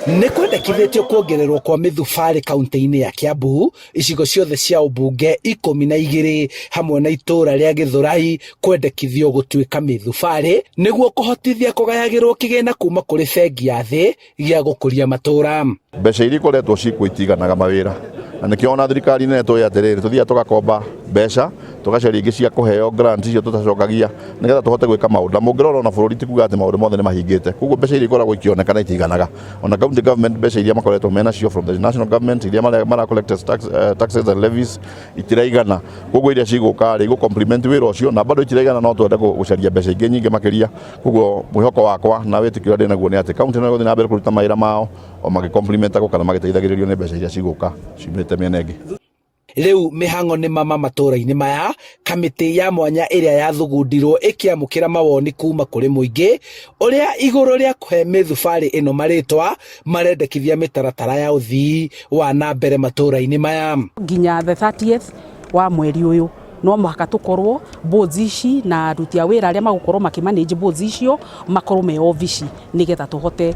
Nĩ kwendekithĩtio kuongererwo kwa mĩthubarĩ kaunti-inĩ ya Kiambu, icigo ciothe cia ũmbunge 12 hamwe na itũũra rĩa Gĩthũrai kwendekithio gũtuĩka mĩthubarĩ nĩguo kũhotithia kũgayagĩrwo kĩgĩna kuma kũrĩ bengi ya thĩ gĩa gũkũria matũũra. Mbeca iria ikoretwo cikuo itiganaga mawĩra, na nĩkĩo ona thirikari nene tũĩ atĩrĩrĩ, tũthiaga tũgakomba mbeca, tũgacaria ingĩ cia kũheo grant icio tũtacokagia, nĩgetha tũhote gwĩka maũndũ. Na mũngĩrora ona bũrũri ti kuga atĩ maũndũ mothe nĩ mahingĩte, koguo mbeca iria ikoragwo ikĩonekana itiganaga. Ona county government mbeca iria makoretwo menacio from the national government iria mara collect as taxes and levies itiraigana, koguo iria cigũka rĩ igũ complement wĩra ũcio, na bado itiraigana, no twende gũcaria mbeca ingĩ nyingĩ makĩria. Koguo mwĩhoko wakwa na wĩtĩkio ũrĩa ndĩnaguo nĩ atĩ county no ĩgũthiĩ na mbere kũruta mawĩra mao o magĩ complementagwo kana magĩteithagĩrĩrio nĩ mbeca iria cigũka ciumĩte mĩena ĩngĩ. Rĩu mĩhang'o nĩ mama matũũra-inĩ maya, kamĩtĩ ya mwanya ĩrĩa yathugundirwo ĩkĩamũkĩra mawoni kuma kũrĩ mũingĩ ũrĩa igũrũ rĩa kũhe mĩthubarĩ ĩno marĩtwa marendekithia mĩtaratara ya ũthii wa na mbere matũũra-inĩ maya. Nginya the 30th wa mweri ũyũ no mũhaka tũkorwo boards ici na aruti a wĩra arĩa magũkorwo makĩmanage boards icio makorwo me obici, nĩgetha tũhote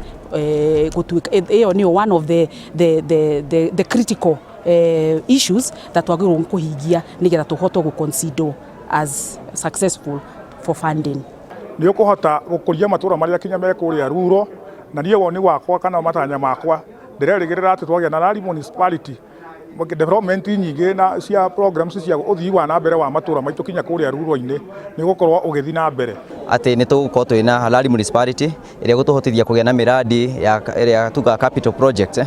gũtuĩka ĩyo nĩyo one of the critical issues that twagĩrĩirwo kũhingia nĩgetha tũhote gũ consider as successful for funding. Nĩ ũkũhota gũkũria matũra marĩa kinya me kũrĩa ruro, na niĩ woni wakwa kana matanya makwa, ndĩrerĩgĩrĩra atĩ twagĩa na Lari Municipality, development nyingĩ na cia programs cia ũthii wa na mbere wa matũra maitũ kinya kũrĩa ruro-inĩ nĩ gũkorwo ũgĩthiĩ na mbere. Atĩ nĩ tũgũkorwo twĩna Halali Municipality ĩrĩa gũtũhotithia kũgĩa na mĩradi ya ĩrĩa tugaga capital project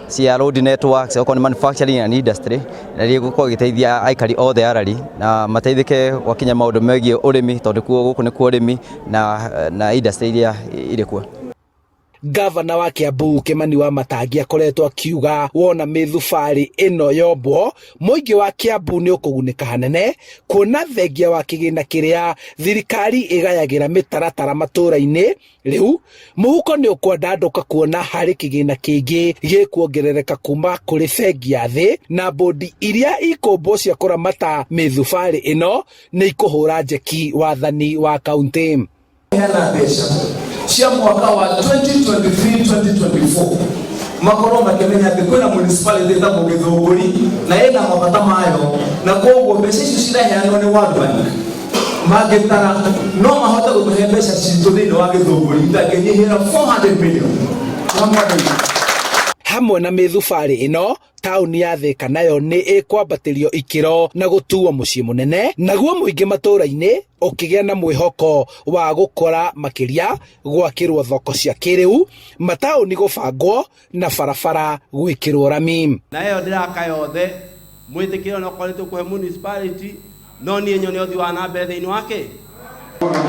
cia road networks, okorwo nĩ manufacturing and industry, na ĩrĩa ĩgũkorwo ĩgĩteithia aikari othe a Lari na mateithĩke gwakinya maũndũ megiĩ ũrĩmi, tondũ kuo gũkũ nĩkuo ũrĩmi na industry iria irĩ kuo. Gavana wa Kiambu Kimani wa Matangi akoretwo akiuga wona mĩthubarĩ ĩno yombwo, mũingĩ wa Kiambu nĩ ũkũgunĩka hanene, kuona thengia wa kĩgĩna kĩrĩa thirikari ĩgayagĩra mĩtaratara matũũra-inĩ, rĩu mũhuko nĩ ũkwandandũka kuona harĩ kĩgĩna kĩngĩ gĩkuongerereka kuma kũrĩ bengi ya thĩ, na bodi iria ikũmbwo cia kũramata mĩthubarĩ ĩno nĩ ikũhũra njeki wathani wa kaunti. Heana mbeca cia mwaka wa 2023-2024, makorwo makĩmenya atĩ kwĩna municipality ĩtagwo Gĩthũngũri na ĩna mabata mayo, na koguo mbeca icio ciraheanwo nĩ World Bank, mangĩtara no mahote gũtũhe mbeca citũ thĩinĩ wa Gĩthũngũri itangĩnyihĩra 400 million. Hamwe na mĩthubarĩ ĩno, taũni ya Thika nayo nĩ ĩkwambatĩrio ikĩro na gũtuo mũciĩ mũnene, naguo mũingĩ matũũra-inĩ ũkĩgĩa na mwĩhoko wa gũkũra makĩria, gwakĩrwo thoko cia kĩrĩu, mataũni gũbangwo na barabara gwĩkĩrwo rami. Na ĩyo ndĩraka yothe mwĩtĩkĩre, onokorwo nĩ tũkũhe municipality, no niĩ nyone ũthii wa na mbere thĩinĩ wake.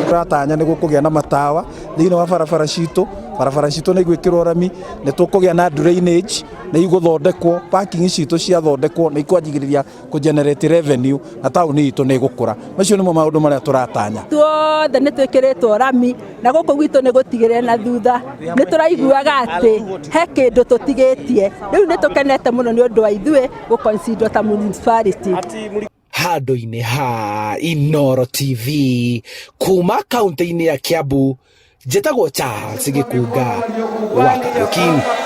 Tũratanya nĩ gũkũgĩa na matawa thĩinĩ wa barabara citũ, barabara citũ nĩ igwĩkĩrwo rami, nĩ tũkũgĩa na drainage nĩ igũthondekwo, parking citũ ciathondekwo nĩ ikwanjigĩrĩria kũ generate revenue na taũni itũ nĩ ĩgũkũra. Macio nĩmo maũndũ marĩa tũratanya. Tuothe nĩ twĩkĩrĩtwo rami, na gũkũ gwitũ nĩ gũtigĩrĩre na thutha nĩ tũraiguaga atĩ he kĩndũ tũtigĩtie. Rĩu nĩ tũkenete mũno nĩ ũndũ wa ithuĩ gũ ta municipality. Handũ-inĩ ha Inooro TV kuma kaunti-inĩ ya Kiambu, njĩtagwo Charles Gĩkunga wa Kariũki.